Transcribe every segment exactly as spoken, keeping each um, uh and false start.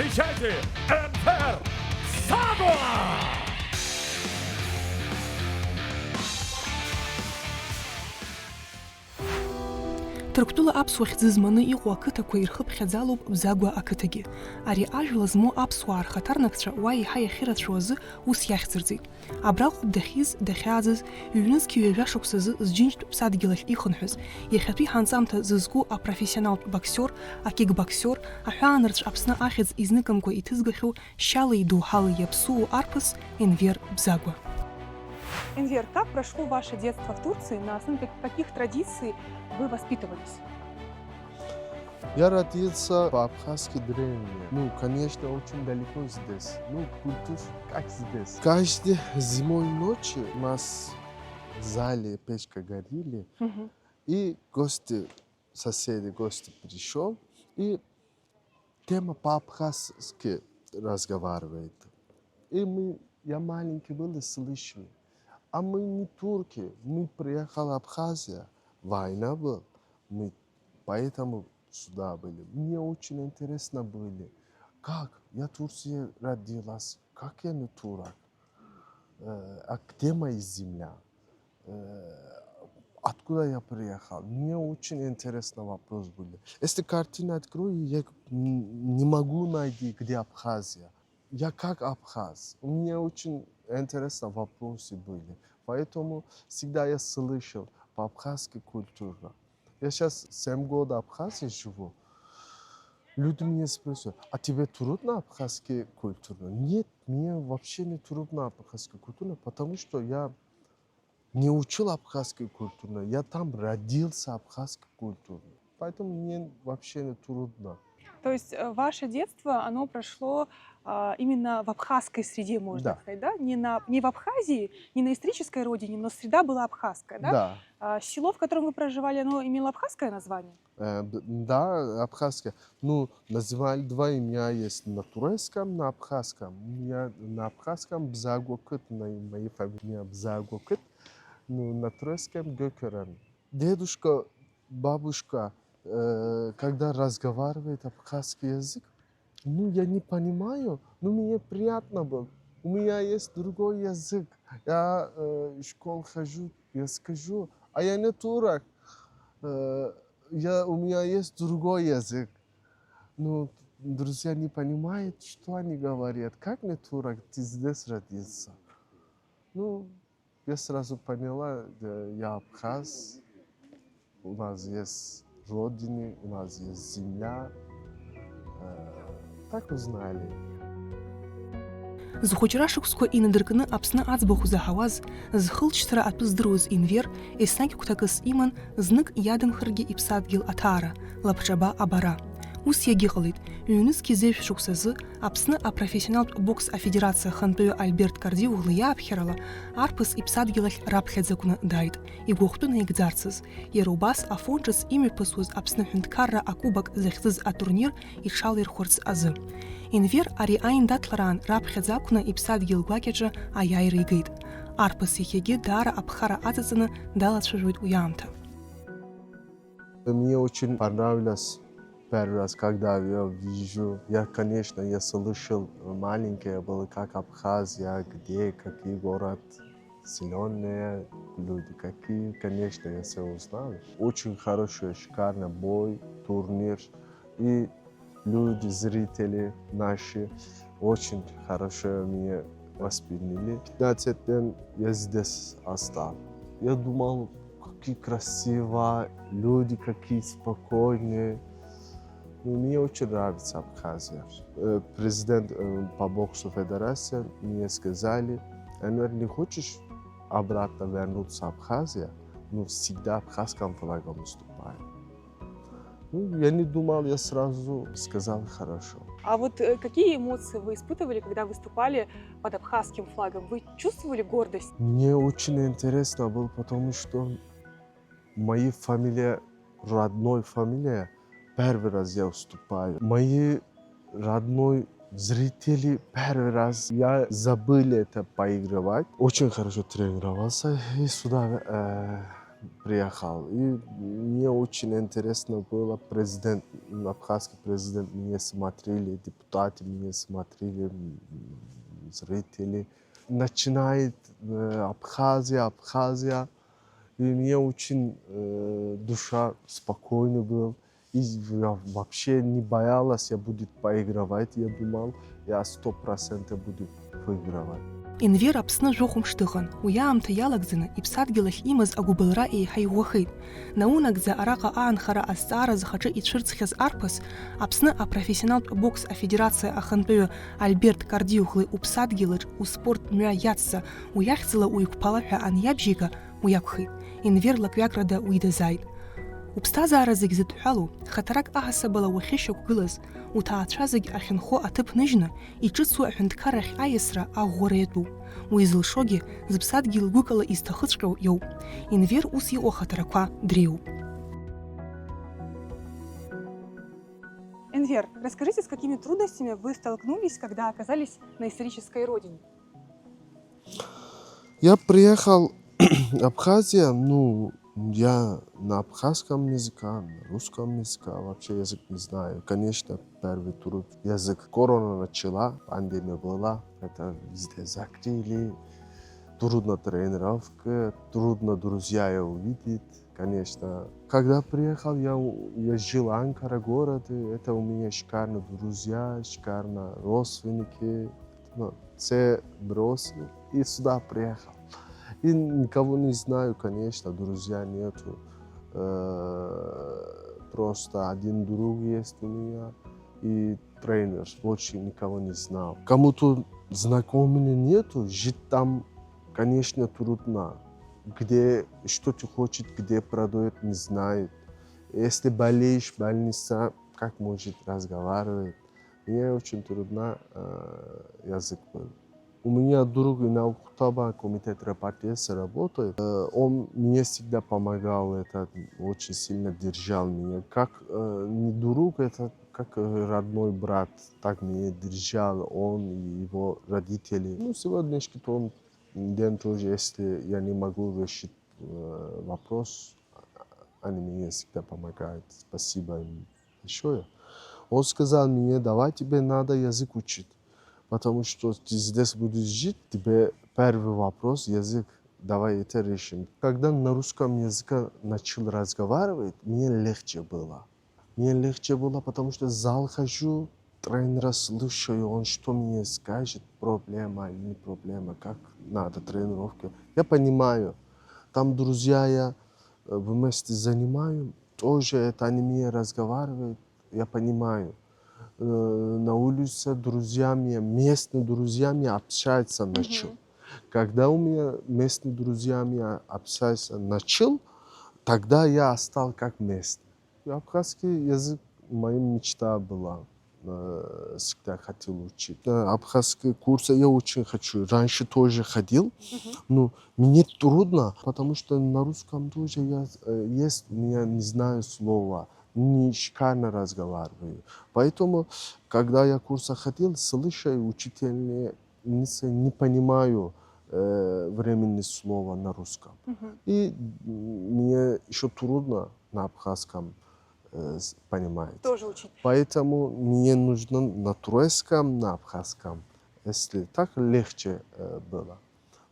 Встречайте, Энвер Бзагуа! Ҭырқәтәыла аԥсуа хьӡы зманы иҟоу ақыҭақәа ирхыԥхьаӡалоуп Бзагуа ақыҭагьы. Ари ажәла змоу аԥсуаа рхаҭарнакцәа уа еиҳа иахьырацәоу азы ус иахьӡырҵеит. Абраҟоуп дахьиз, дахьааӡаз, ҩнызқьи ҩажәа шықәсазы зџьынџьтә ԥсадгьыл ахь ихынҳәыз, иахьатәи ҳанҵамҭа зызку апрофессионалтә боксиор, акикбоксиор, аҳәаанырцә Аԥсны ахьӡ изныкымкәа иҭызгахьоу шьалеи доуҳалеи иаԥсуоу арԥыс Енвер Бзагуа. Энвер, как прошло ваше детство в Турции? На основе как- каких традиций вы воспитывались? Я родился по-абхазски древнее. Ну, конечно, очень далеко здесь. Ну, культур как здесь. Каждый зимой ночью у нас в зале печка горели, и гости, соседи, гости пришел, и тема по-абхазски разговаривает. И мы, я маленький был и слышал. А мы не турки, мы приехали в Абхазия, война был, мы поэтому сюда были. Мне очень интересно были, как я в Турции родилась, как я не турок, э, а где моя земля, э, откуда я приехал. Мне очень интересно вопрос были. Если картина открою, я н- не могу найти, где Абхазия. Я как абхаз. У меня очень интересно вопросы были. Поэтому всегда я слышал по-абхазски культура. Я сейчас семь год в Абхазии живу. Люди меня спрашивают, а тебе трудно абхазский культура? Нет, мне вообще не трудно абхазский культура, потому что я не учил абхазский культура, я там родился абхазский культура. Поэтому мне вообще не трудно. То есть э, ваше детство, оно прошло а, именно в абхазской среде, можно Да. так сказать, да? Не, на, не в Абхазии, не на исторической родине, но среда была абхазская, да? Да. А село, в котором вы проживали, оно имело абхазское название? Э, б- да, абхазская. Ну, называли два имя есть на турецком, на абхазском. Я на абхазском Бзагуакыт, на моей фамилии Бзагуакыт. Ну, на турецком Гёкерен. Дедушка, бабушка, э, когда разговаривает абхазский язык, ну, я не понимаю, но мне приятно было. У меня есть другой язык. Я э, в школу хожу, я скажу, а я не турок. Э, я, у меня есть другой язык. Ну, друзья не понимают, что они говорят. Как не турок, ты здесь родился. Ну, я сразу поняла, э, я абхаз, у нас есть родины, у нас есть земля. Э, так узнали. Зхәыҷра шықәсқәа инадыркны Аԥсны аӡбахә заҳауаз, зхылҵшьҭра атәы здыруаз Енвер, еснагь гәҭакыс иман, знык иадамхаргьы иԥсадгьыл аҭаара, лабҿаба абара. Ус иагьыҟалеит, ҩнызқьи зеижә шықәсазы Аԥсны апрофессионалтә бокс афедерациа ахантәаҩы Альберт Кардиоглы иааԥхьарала арԥыс иԥсадгьыл ахь раԥхьаӡа акәны дааит, игәахәтәы наигӡарцаз, иара убас Афон ҿыц имҩаԥысуаз Аԥсны аҳәынҭқарра акубок захьӡыз атурнир иҽалаирхәырц азы. Енвер ари аиндаҭлараан раԥхьаӡа акәны иԥсадгьыл гәакьаҿы аиааира игеит. Арԥыс иахьагьы даара аԥхара аҵаҵаны далацәажәоит уи аамҭа. Мне очень понравилось первый раз, когда я вижу, я, конечно, я слышал, маленький я был, как Абхазия, где, какие город, зеленые люди, какие, конечно, я все узнал. Очень хороший, шикарный бой, турнир. И люди, зрители наши очень хорошо меня восприняли. Пятнадцать дней я здесь остал. Я думал, какие красиво, люди какие спокойные. Ну, мне очень нравится Абхазия. Э, Президент э, по боксу федерации мне сказали, Энвер, не хочешь обратно вернуться в Абхазию? Ну, всегда абхазским флагом выступай. Ну, я не думал, я сразу сказал хорошо. А вот э, какие эмоции вы испытывали, когда выступали под абхазским флагом? Вы чувствовали гордость? Мне очень интересно было, потому что мои фамилия, родной фамилия, первый раз я выступаю. Мои родной зрители первый раз, я забыл это поигрывать. Очень хорошо тренировался и сюда э, приехал. И мне очень интересно было, президент, м, абхазский президент меня смотрели, депутаты меня смотрели, м, зрители. Начинает, э, Абхазия, Абхазия. И мне очень, э, душа спокойно был. И я вообще не боялась, я буду поигрывать, я думал, я сто процентов буду выигрывать. Енвер Аԥсны жәохә мш дыҟан. Уи аамҭа иалагӡаны иԥсадгьыл ахь имаз агәыбылра еиҳа иӷәӷәахеит. Наунагӡа араҟа аанхара азҵаара зхаҿы ицәырҵхьаз арԥыс, Аԥсны апрофессионалтә бокс афедерациа ахантәаҩы Альберт Кардиухлеи уԥсадгьылаҿ успорт мҩа иацҵа, уи ахьӡала уиқәԥала ҳәа аниабжьеига, уи акәхеит, Енвер лакҩакрада уи дазааит. Уԥсҭазаара зегь зыдҳәалоу, хаҭарак аҳасабала уахьышьақәгылаз, уҭаацәа зегь ахьынхо аҭыԥ ныжьны, иҿыцу аҳәынҭқаррахь аиасра аӷәӷәара иатәуп. Уи зылшогьы, зыԥсадгьыл гәыкала изҭахыҵәҟьоу иоуп. Енвер ус иҟоу ахаҭарақәа дреиуоуп. Энвер, расскажите, с какими трудностями вы столкнулись, когда оказались на исторической родине? Я приехал в Абхазию, ну, я на абхазском языке, на русском языке, вообще язык не знаю. Конечно, первый труд язык. Корона начала, пандемия была, это везде закрыли. Трудно тренировка, трудно друзья увидеть, конечно. Когда приехал, я, у- я жил Анкара город, и это у меня шикарно друзья, шикарно родственники. Ну, все бросил и сюда приехал. И никого не знаю, конечно, друзья нету. Э, Просто один друг есть у меня и тренер, больше никого не знал. Кому-то знакомых нету, жить там, конечно, трудно. Где, что ты хочет, где продает, не знает. Если болеешь, больница, как может разговаривать? Мне очень трудно э, язык был. У меня друг Инал Хутаба, комитет репатриации работает. Э, Он мне всегда помогал, это очень сильно держал меня. Как э, не друг, это как э, родной брат, так меня держал он и его родители. Ну, сегодняшний он день тоже, если я не могу решить э, вопрос, они мне всегда помогают. Спасибо им большое. Он сказал мне, давай тебе надо язык учить, потому что ты здесь будешь жить, тебе первый вопрос язык, давай это решим. Когда на русском языке начал разговаривать, мне легче было. Мне легче было, потому что в зал хожу, тренера слушаю, он что мне скажет, проблема или не проблема, как надо тренировки. Я понимаю, там друзья, я э, вместе занимаю, тоже это они мне разговаривают, я понимаю. Э, На улице друзьями, местными друзьями общаются начал. Когда у меня местными друзьями а- общаться начал, тогда я стал как местный. Абхазский язык моя мечта была. Э, Всегда хотел учить. Э, Абхазский курс я очень хочу. Раньше тоже ходил. Ну, мне трудно, потому что на русском тоже я, э, есть, но я не знаю слова. Не шикарно разговариваю. Поэтому, когда я курса ходил, слыша и учительница не понимаю э, временное слово на русском. И мне еще трудно на абхазском э, с- понимать. Тоже учить. Поэтому мне нужно на турецком, на абхазском, если так легче э, было.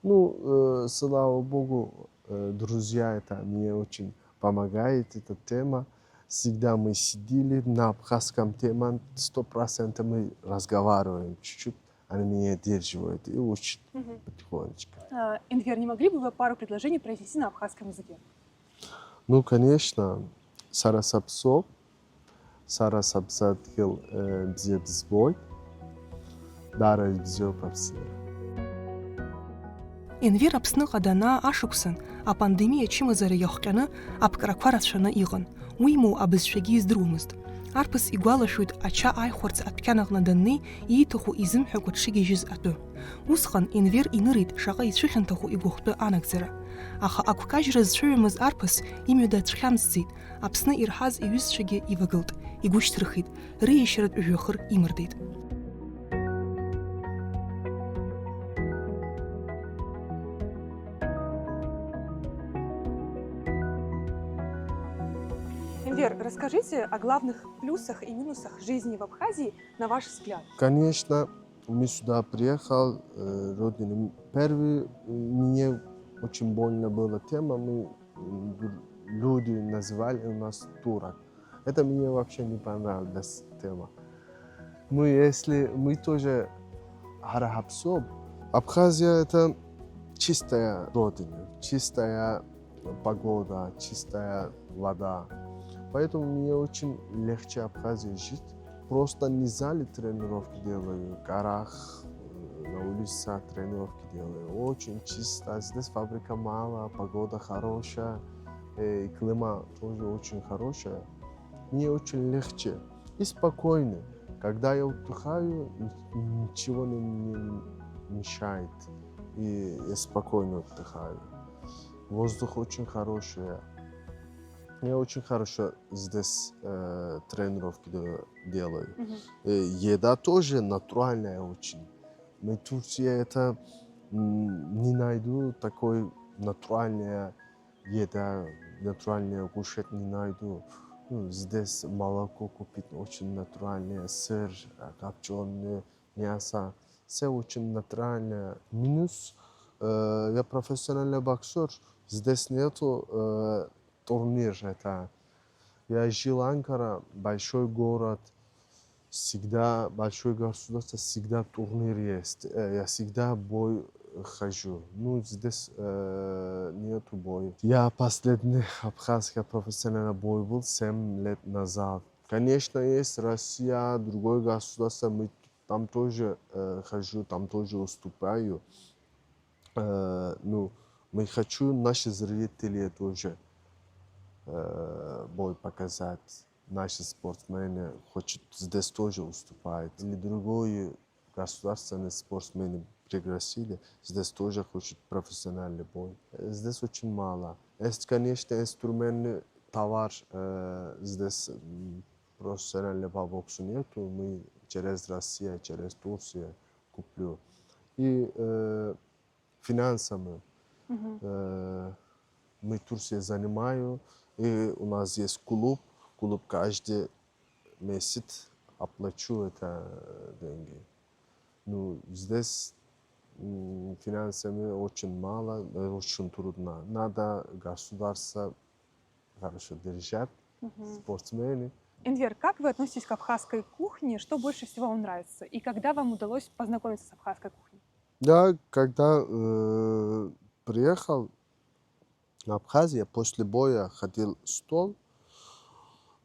Ну, э, слава богу, э, друзья это мне очень помогает, эта тема. Всегда мы сидели на абхазском тема, сто процентов мы разговариваем чуть-чуть, они меня держивают и учат потихонечку. А, Энвер, не могли бы вы пару предложений произнести на абхазском языке? Ну, конечно, сара саԥсоуп, сара сыԥсадгьыл э, бзиа бызбоит, дара ибзиоуп Аԥсны. Енвер Аԥсныҟа данаа ашықәсан, апандемиа ачымазара иахҟьаны, аԥкрақәа рацәаны иҟан. Уимоу, абызшәагьы издыруамызт. Арԥыс игәалашәоит, ача ааихәарц адәқьан аҟны даннеи, ииҭаху изымҳәакәа дшыгьежьыз атәы. Усҟан Енвер инырит шаҟа ицәыхьанҭахо игәыхәтәы анагӡара. Аха агәкажьра зцәыҩамыз арԥыс имҩа дацәхьамҵӡеит, Аԥсны ирҳаз иҩызцәагьы ивагылт, игәышьҭырхит, рыешьаратә жәҩахыр имырдеит. Вер, расскажите о главных плюсах и минусах жизни в Абхазии, на ваш взгляд. Конечно, мы сюда приехал, э, родина. Первый, э, мне очень больно была тема, мы, м, ду- люди называли у нас турок. Это мне вообще не понравилась тема. Мы, если мы тоже ҳара ҳаԥсуоуп. Абхазия это чистая родина, чистая погода, чистая вода. Поэтому мне очень легче Абхазии жить. Просто не в зале тренировки делаю, в горах, э, на улице тренировки делаю. Очень чисто. Здесь фабрика мало, погода хорошая, э, и климат тоже очень хорошая. Мне очень легче и спокойно. Когда я отдыхаю, н- ничего не, не мешает. И я спокойно отдыхаю. Воздух очень хороший. Я очень хорошо здесь, э, тренировки де- делаю. Мгм. Э, еда тоже натуральная очень. Мы Турция это, м, не найду такой натуральная еда, натуральная кушать не найду. Ну, здесь молоко купить очень натуральное, сыр, а, копчёное мясо. Все очень натуральное. Минус, э, я профессиональный боксёр, здесь нету, э, турнир это. Я жил Анкара, большой город, всегда большой государство, всегда турнир есть. Э, я всегда бой хожу. Ну, здесь, э, нету бой. Я последний абхазский профессиональный бой был семь лет назад. Конечно, есть Россия, другое государство, мы там тоже, э, хожу, там тоже уступаю. Э, ну, мы хочу наши зрители тоже, э, бой показать. Наши спортсмены хочет здесь тоже уступать. Или другое государственные спортсмены пригласили, здесь тоже хочет профессиональный бой. Э, здесь очень мало. Есть, конечно, инструментный товар, э, здесь, м, профессиональный по боксу нету, мы через Россию, через Турцию куплю. И, э, финансами, Мгм. э, мы Турция занимаю, и у нас есть клуб, клуб каждый месяц оплачу это, э, деньги. Ну, здесь, м, финансами очень мало, э, очень трудно. Надо государство хорошо держать, Мгм. спортсмены. Энвер, как вы относитесь к абхазской кухне? Что больше всего вам нравится? И когда вам удалось познакомиться с абхазской кухней? Я когда, э, приехал в Абхазию, после боя ходил стол.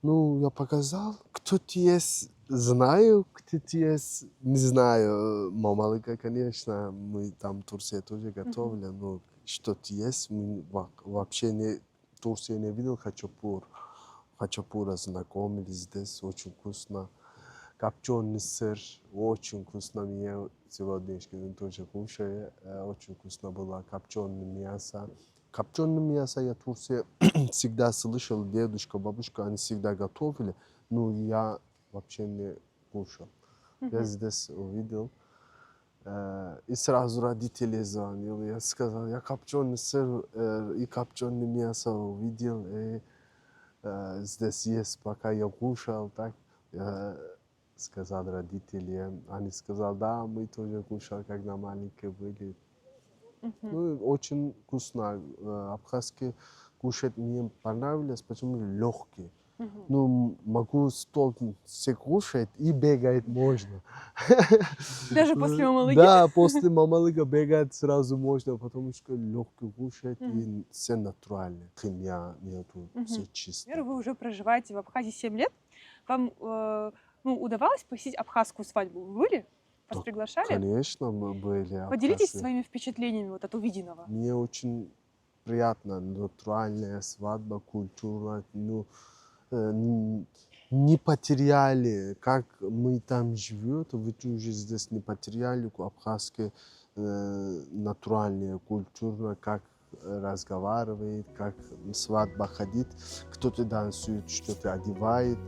Ну, я показал, кто ты есть, знаю, кто ты есть, не знаю. Мамалыга, конечно, мы там в Турции тоже готовили, но что ты есть, мы во- вообще не, в Турции не видел хачапур. Хачапур ознакомились здесь, очень вкусно. Копченый сыр, очень вкусно. Мне сегодняшний день тоже кушаю. Э, очень вкусно было копченое мясо. Копченое мясо я в Турции всегда слышал, дедушка, бабушка, они всегда готовили. Ну, я вообще не кушал. Я Мгм. Здесь увидел. Э, и сразу родители звонил. Я сказал, я копченый сыр, э, и копченое мясо увидел. И, э, здесь есть, пока я кушал, так. Я сказал родителям. Они сказали, да, мы тоже кушали, когда маленькие были. Мгм. Ну, очень вкусно. Э, абхазский кушать мне понравилось, почему легкий. Мгм. Ну, м- могу стол все кушать и бегать можно. Даже после мамалыги? Да, после мамалыга бегать сразу можно, потому что легкий кушать и все натуральное. Химия нету, все чисто. Вера, вы уже проживаете в Абхазии семь лет. Вам э, ну, удавалось посетить абхазскую свадьбу? Вы были? Вас Да, приглашали? Конечно, мы были. Поделитесь Абхазы. Своими впечатлениями вот от увиденного. Мне очень приятно, натуральная свадьба, культура, ну, э, н- не потеряли, как мы там живем, вы тоже здесь не потеряли ку- абхазские э, натуральные культурно, как разговаривает, как свадьба ходит, кто-то танцует, что-то одевает.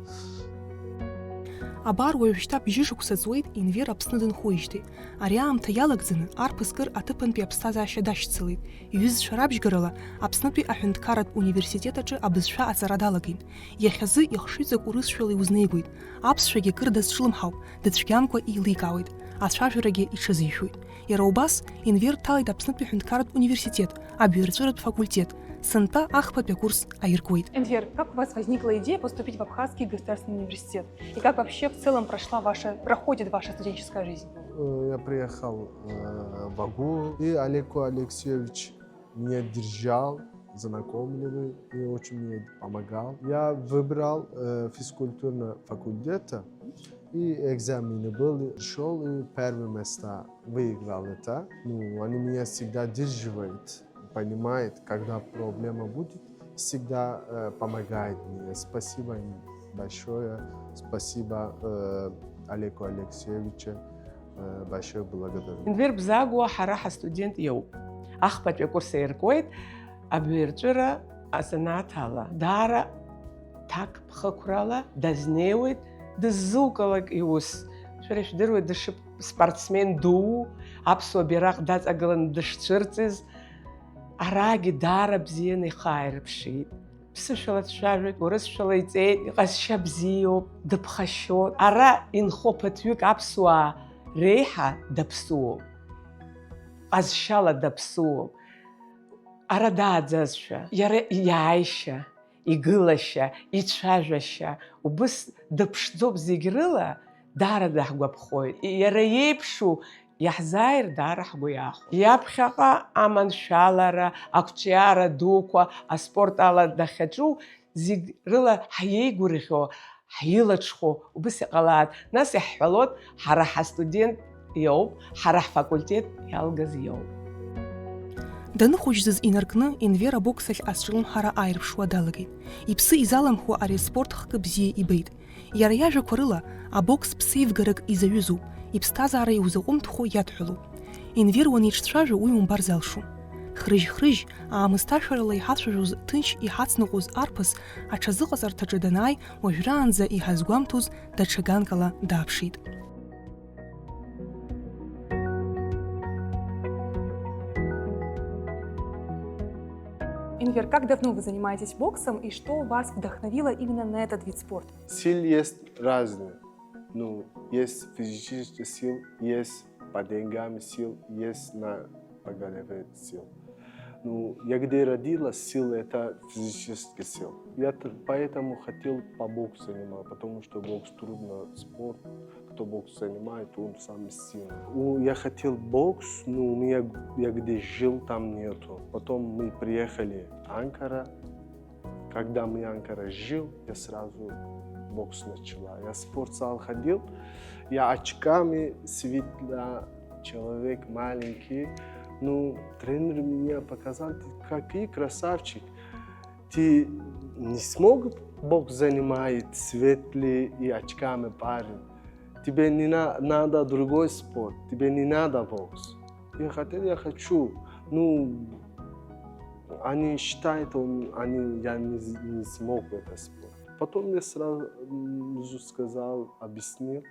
Абар уажәшьҭа бжьышықәса ҵуеит Енвер Аԥсны дынхоижьҭеи. Ари аамҭа иалагӡаны арԥыс кыр аҭыԥантәи аԥсҭазаашьа дашьцылеит. Иҩызцәа рабжьгарала Аԥснытәи аҳәынҭқарратә университет аҿы абызшәа аҵара далагеит. Иахьазы ихшыҩҵак урысшәала иузнеигоит. Аԥсшәагьы кыр дазҿлымҳауп, дыцәгьамкәа еиликаауеит, ацәажәарагьы иҽазишәоит. Иара убас Енвер дҭалеит Аԥснытәи аҳәынҭқарратә университет, абаҩрҵәыратә факультет, сынтәа ахԥатәи акурс аиркуеит. Энвер, как у вас возникла идея поступить в Абхазский государственный университет? И как вообще в целом прошла ваша, проходит ваша студенческая жизнь? Э, Я приехал э, в Агу, и Олег Алексеевич меня держал, знакомливый, и очень мне помогал. Я выбрал э, физкультурный факультет, и экзамены были, шел и первое место выиграл это. Ну, они меня всегда держивают, понимают, когда проблема будет, всегда э, помогает мне. Спасибо им большое, спасибо э, Олегу Алексеевичу, э, большое благодарю. Енвер Бзагуа ҳара ҳастудент иоуп. Ахԥатәи акурс аиркуеит, абаҩрҵәыра азанааҭ ала. Даара ҭакԥхықәрала дазнеиуеит, дыззукалак иус. Шәара ишәдыруеит, дышып-, спортсмен дуу, аԥсуа бираҟ даҵагыланы дышцәырҵыз. Арагьы даара бзианы ихы ааирԥшит. Ԥсышәала дцәажәоит, урысшәала иҵеит, иҟазшьа бзиоуп, дыԥхашьоит. Ара инхо ԥыҭҩык аԥсуаа реиҳа даԥсуоуп. Ҟазшьала даԥсуоуп. Ара дааӡазшәа, иара иааишьа, игылашьа, ицәажәашьа, убыс дыԥшӡоуп зегь рыла, даара даҳгәаԥхоит. Иара иеиԥшу иаҳзааир даара ҳгәы иаахәоит. Иаԥхьаҟа аманшәалара, ақәҿиара дуқәа, аспорт ала дахьаҿу зегь рыла ҳиеигәырӷьо, ҳилаҽхәо, убыс иҟалааит. Нас иаҳҳәалоит, ҳара ҳастудент иоуп, ҳара ҳфакультет иалгаз иоуп. Даныхәыҷӡаз инаркны Енвер абокс ахь азҿлымҳара ааирԥшуа далагеит. Иԥсы изаламхуа ари аспорт хкы бзиа ибеит. Иара иажәақәа рыла, абокс ԥсеивгарак изаҩызоуп, иԥсҭазаара иузаҟәымҭхо иадҳәалоуп. Енвер уанеиҿцәажәо уи умбар залшом. Хрыжь-хрыжь, аамысҭашәарала иҳацәажәоз ҭынч иҳацныҟәоз арԥыс аҽазыҟаҵарҭаҿы данааи, уажәраанӡа иҳазгәамҭоз даҽа ганкала дааԥшит. Инвер, как давно вы занимаетесь боксом и что вас вдохновило именно на этот вид спорта? Сил есть разные. Ну, есть физический сил, есть по деньгам сил, есть на по голове сил. Ну, я где родилась, сил это физический сил. Я т- поэтому хотел по боксу заниматься, потому что бокс трудно спорт. Кто бокс занимает, он самый сильный. У- Я хотел бокс, но у меня, я где жил, там нету. Потом мы приехали Анкара. Когда мы Анкара жил, я сразу бокс начала. Я в спортзал ходил, я очками светло человек маленький. Ну, тренер меня показал, ты какой красавчик. Ты не смог бокс занимать светлый и очками парень. Тебе не на- надо другой спорт, тебе не надо бокс. Я хотел, я хочу. Ну, они считают, он, они, я не, не смог это спорт. Потом я сразу м, сказал, объяснил.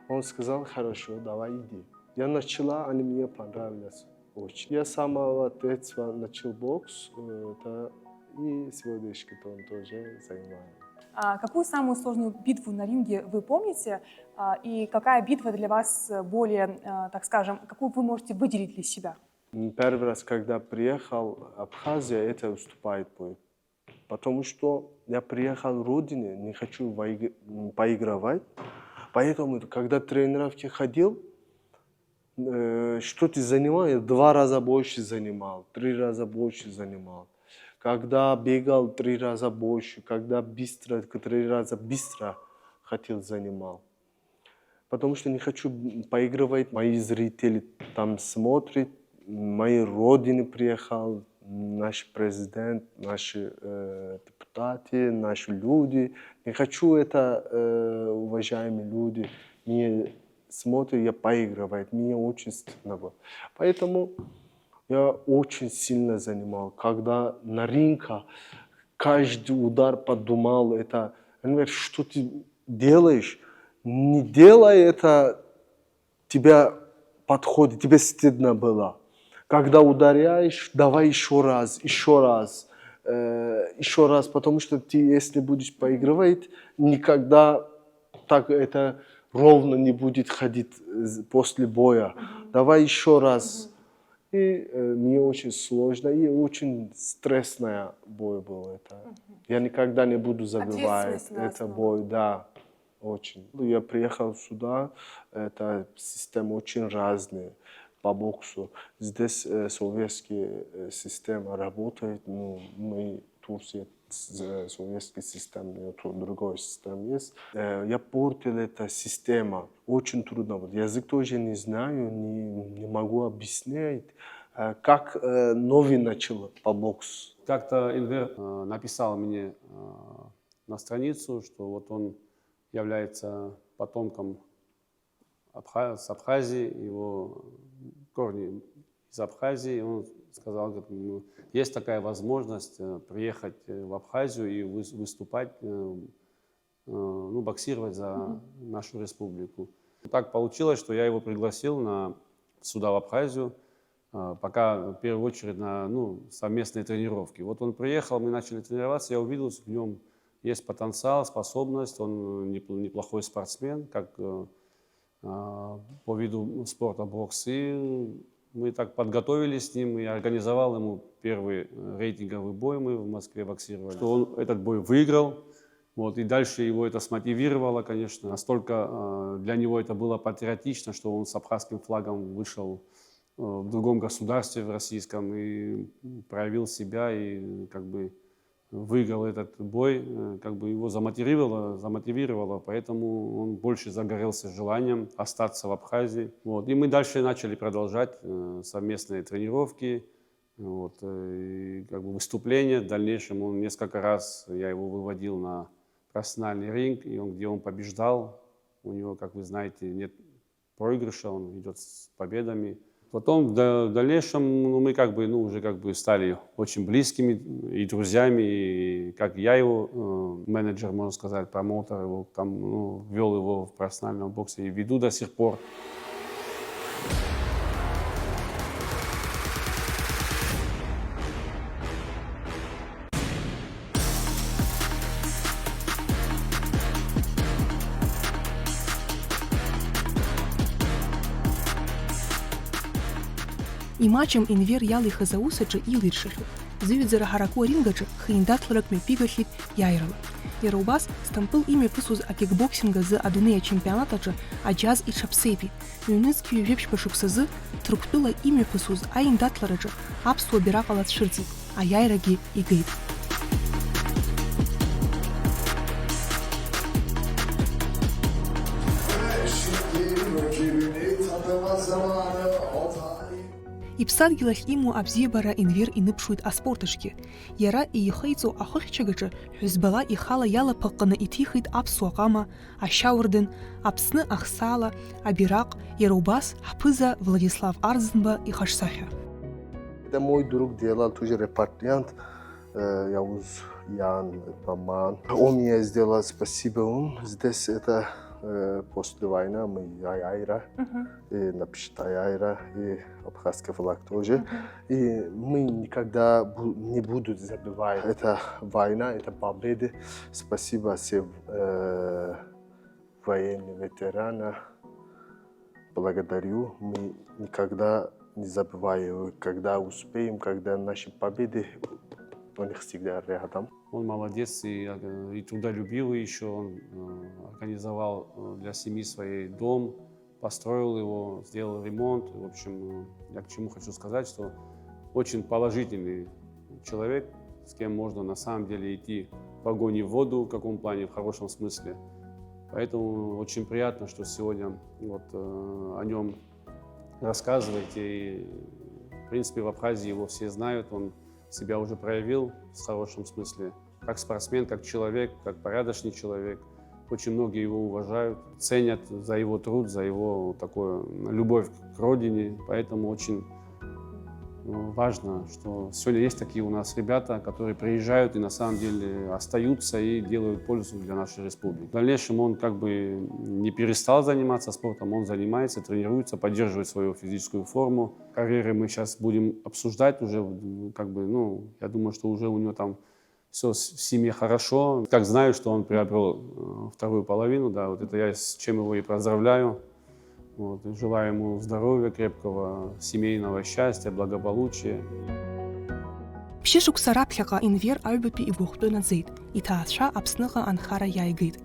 Он сказал, хорошо, давай иди. Я начала, они мне понравились очень. Я с самого детства начал бокс, э, это и сегодняшний он тоже занимаю. А какую самую сложную битву на ринге вы помните? А, и какая битва для вас более, а, так скажем, какую вы можете выделить для себя? М, Первый раз, когда приехал в Абхазию, это уступает бой. Потому что я приехал в родине, не хочу выиг- м, поигрывать. Поэтому, когда тренировки ходил, э, что ты занимал? Я два раза больше занимал, три раза больше занимал. Когда бегал, три раза больше, когда быстро, три раза быстро хотел занимал. Потому что не хочу поигрывать. Мои зрители там смотрят, мои родины приехал, наш президент, наши э, депутаты, наши люди. Не хочу это, э, уважаемые люди, мне смотрят, я поигрывает, мне очень стыдно было. Поэтому я очень сильно занимал. Когда на ринге каждый удар подумал, это, я говорю, что ты делаешь? Не делай это, тебя подходит, тебе стыдно было. Когда ударяешь, давай еще раз, еще раз, э, еще раз, потому что ты, если будешь поигрывать, никогда так это ровно не будет ходить з- после боя. Давай еще раз. И э, мне очень сложно, и очень стрессная бой был это. Я никогда не буду забывать Ответственность на это основном. Бой, да, очень. Ну, я приехал сюда, это система очень разная по боксу. Здесь э, советская э, система работает, ну, мы Турция с- э, советская система, у него тут другая система есть. Э, я портил эта система. Очень трудно. Вот язык тоже не знаю, не, не могу объяснить, э, как э, новый начал по боксу. Как-то Инвер э, написал мне э, на страницу, что вот он является потомком Абха- с Абхазии, его корни из Абхазии. И он сказал, говорит, «Ну, есть такая возможность э, приехать э, в Абхазию и выс- выступать, э, э, ну, боксировать за нашу республику». Так получилось, что я его пригласил на, сюда, в Абхазию, э, пока в первую очередь на ну, совместные тренировки. Вот он приехал, мы начали тренироваться, я увидел, что в нем есть потенциал, способность, он непл- неплохой спортсмен, как э, а, по виду спорта бокс. И мы так подготовились с ним, я организовал ему первый э, рейтинговый бой, мы в Москве боксировали. Что он этот бой выиграл, вот, и дальше его это смотивировало, конечно. Настолько э, для него это было патриотично, что он с абхазским флагом вышел э, в другом государстве, в российском, и проявил себя, и как бы выиграл этот бой, э, как бы его замотивировало, замотивировало, поэтому он больше загорелся желанием остаться в Абхазии. Вот. И мы дальше начали продолжать э, совместные тренировки, вот, э, и как бы выступления. В дальнейшем он несколько раз, я его выводил на профессиональный ринг, и он, где он побеждал. У него, как вы знаете, нет проигрыша, он идет с победами. Потом в да- в дальнейшем ну, мы как бы, ну, уже как бы стали очень близкими и друзьями, и как я его э, менеджер, можно сказать, промоутер, его там, ну, ввел его в профессиональном боксе и веду до сих пор. Имаҷым Енвер иалихыз аус аҿы илиршахьоуп. Зыҩаӡара ҳараку аринг аҿы хеиндаҭларак мҩаԥигахьеит иааирала. Иара убас, Сҭампыл имҩаԥысуаз акикбоксинг азы адунеи ачемпионат аҿы аџьаз иҽаԥсеитәит. Ҩнызқь ҩажәеиԥшьба шықәсазы Ҭырқәтәыла имҩаԥысуаз аиндаҭлараҿы аԥсуа бираҟ ала дцәырҵит, аиааирагьы игеит. Иԥсадгьыл ахь имоу абзиабара Енвер иныԥшуеит аспорт аҿгьы. Иара иихеиҵо ахыхьчагаҿы ҳәызбала ихала иалаԥыҟҟаны иҭихит аԥсуа ҟама, ашьауардын, Аԥсны ахсаала, абираҟ, иара убас ҳԥыза Владислав Арӡынба ихаҿсахьа. Это мой друг делал тоже репатриант, э, я уз Ян Паман. Он мне сделал спасибо, он здесь это э, после войны мы Айра, и напишет Айра, и абхазский флаг тоже. И мы никогда бу- не будут забывать. Это война, это победы. Спасибо всем э, военным ветеранам. Благодарю. Мы никогда не забываем, когда успеем, когда наши победы, у них всегда рядом. Он молодец и, э, и трудолюбивый еще. Он э, организовал э, для семьи своей дом, построил его, сделал ремонт. В общем, э, я к чему хочу сказать, что очень положительный человек, с кем можно на самом деле идти в огонь и в воду, в каком плане, в хорошем смысле. Поэтому очень приятно, что сегодня вот э, о нем рассказываете. И, в принципе, в Абхазии его все знают, он себя уже проявил в хорошем смысле, как спортсмен, как человек, как порядочный человек. Очень многие его уважают, ценят за его труд, за его такую любовь к родине. Поэтому очень Важно, что сегодня есть такие у нас ребята, которые приезжают и на самом деле остаются и делают пользу для нашей республики. В дальнейшем он как бы не перестал заниматься спортом, он занимается, тренируется, поддерживает свою физическую форму. Карьеры мы сейчас будем обсуждать уже, как бы, ну, я думаю, что уже у него там все в семье хорошо. Как знаю, что он приобрел э, вторую половину, да, вот это я с чем его и поздравляю. Вот, и желаю ему здоровья крепкого, семейного счастья, благополучия. Ԥшьышықәса раԥхьаҟа Енвер аҩбатәи игәахәтәы наӡеит, иҭаацәа Аԥсныҟа анхара иааигеит.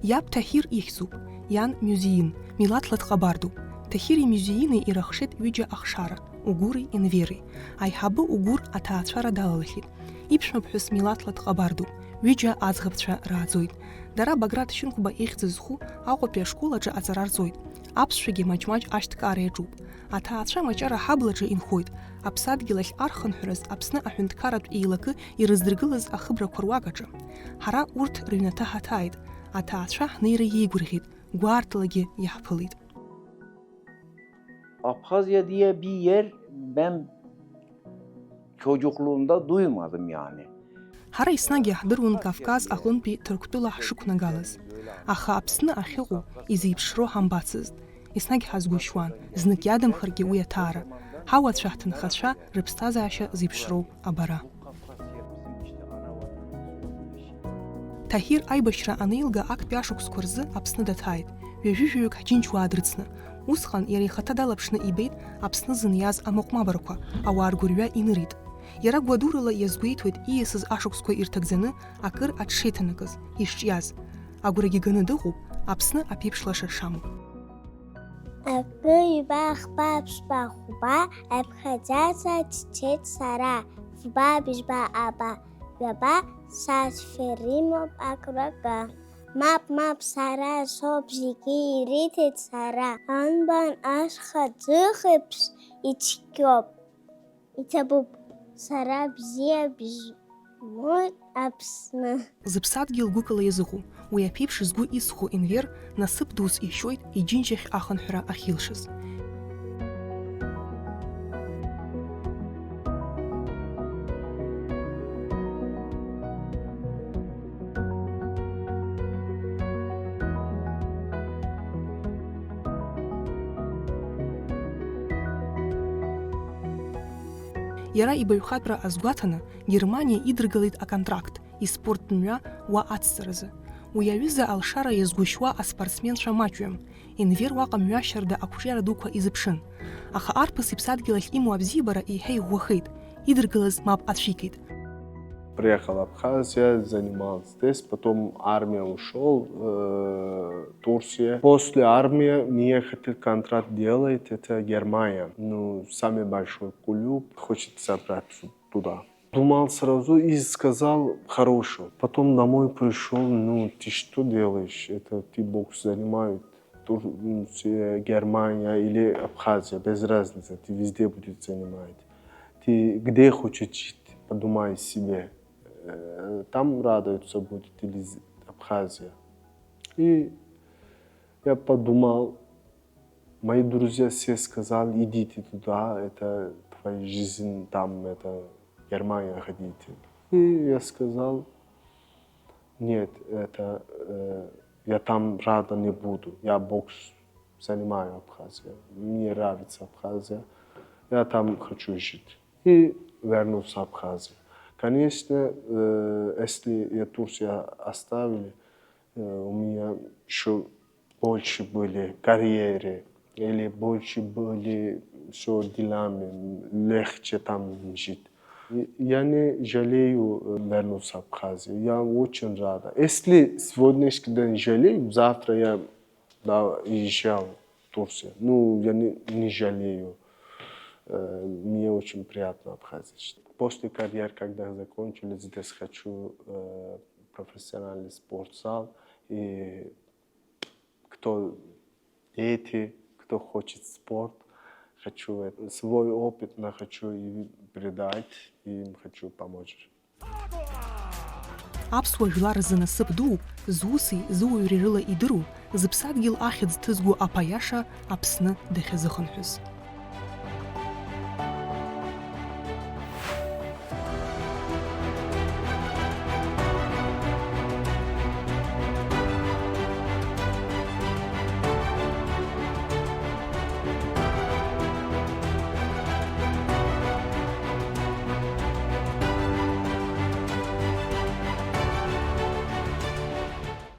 Иаб Таҳир ихьӡуп, иан Мюзиин, милаҭла дҟабардоуп. Таҳири Мюзиини ирыхшеит ҩыџьа ахшара, Угури Енвери. Аиҳабы Угур аҭаацәара далалахьеит. Иԥшәмаԥҳәыс милаҭла дҟабардуп, ҩыџьа аӡӷабцәа рааӡоит. Дара Баграт Шьынқәба ихьӡ зху Аҟәатәи ашкол аҿы аҵара рҵоит. Аԥсшәагьы маҷ-маҷ ашьҭкаара иаҿуп. Аҭаацәа маҷара ҳаблаҿы инхоит. Аԥсадгьыл ахь архынҳәраз Аԥсны аҳәынҭқарратә еилакы ирыздыргылаз ахыбрақәа руак аҿы. Ҳара урҭ рыҩнаҭа ҳаҭааит. Аҭаацәа ҳнеира иеигәырӷьеит, гәаартылагьы иаҳԥылеит. Abxazya'da bir yer ben çocukluğumda duymadım yani. Ҳара еснагь иаҳдыруан Кавказ аҟынтәи Ҭырқәтәыла ҳшықәнагалаз. Аха Аԥсны ахьыҟоу изеиԥшроу ҳамбацызт. Еснагь ҳазгәышьуан, знык иадамхаргьы уи аҭаара, ҳауацәа ҳҭынхацәа рыԥсҭазаашьа зеиԥшроу абара. Таҳир аибашьра анеилга актәи ашықәсқәа рзы Аԥсны даҭааит. Ҩажәи-жәаҩык ҳџьынџьуаа дрыцны. Усҟан иара ихаҭа далаԥшны ибеит Аԥсны зыниаз амыҟәмабарақәа, ауаа ргәырҩа инырит. Иара гәадурала иазгәеиҭоит ииасыз ашықәсқәа ирҭагӡаны акыр аҽшеиҭанакыз, ишҿиаз. Агәрагьы ганы дыҟоуп Аԥсны аԥеиԥш лаша шамоу. Акы ҩба хԥа ԥшьба хәба аԥхьаӡаӡа дцеит сара, фба быжьба аба ҩаба сасфер имоуп акракы. Мап, мап, сара соуп зегьы ириҭеит сара, анбан ашьха ӡыхеиԥш ицқьоуп. Иҭабуп, сара бзиа бжьмоит Аԥсны. Зыԥсадгьыл гәыкала иазыҟоу, уи аԥеиԥш згәы иҵхо Енвер насыԥ дус ишьоит иџьынџьахь ахынҳәра ахьилшаз. Иара ибаҩхатәра азгәаҭаны, Германиа идыргалеит аконтракт, испорттә мҩа уа ацҵаразы. Уи аҩыза алшара иазгәышьуа аспортсменцәа маҷҩым. Енвер уаҟа мҩашьарда ақәҿиара дуқәа изыԥшын. Аха арԥыс иԥсадгьыл ахь имоу абзиабара еиҳа иӷәӷәахеит, идыргалаз мап ацәикит. Приехал в Абхазию, занимался здесь, потом армия ушел, э, Турция. После армии мне хотел контракт делать, это Германия. Ну, самый большой клуб, хочет забрать туда. Думал сразу и сказал хорошо. Потом домой пришел, ну, ты что делаешь? Это ты бокс занимают, Турция, Германия или Абхазия, без разницы, ты везде будет занимать. Ты где хочешь жить, подумай себе. Э, там радуются будет или Абхазия. И я подумал, мои друзья все сказали, идите туда, это твоя жизнь, там это Германия ходите. И я сказал, нет, это э, я там рада не буду, я бокс занимаю Абхазия, мне нравится Абхазия, я там хочу жить. И вернулся в Абхазию. Конечно, э, если я Турция оставили, э, у меня еще больше были карьеры или больше были все делами, легче там жить. Я не жалею вернуться в Абхазию. Я очень рада. Если сегодняшний день жалею, завтра я да, езжал в Турцию. Ну, я не, не жалею. Э, мне очень приятно Абхазия. После карьер, когда закончили, здесь хочу э, профессиональный спортзал. И кто дети, кто хочет спорт, хочу это, свой опыт на хочу и передать, и им хочу помочь. Аԥсуа жәлар рзы насыԥ дууп, зуси зуаҩреи рыла идыру, зыԥсадгьыл ахьӡ ҭызго аԥа иаша Аԥсны дахьазыхынҳәыз.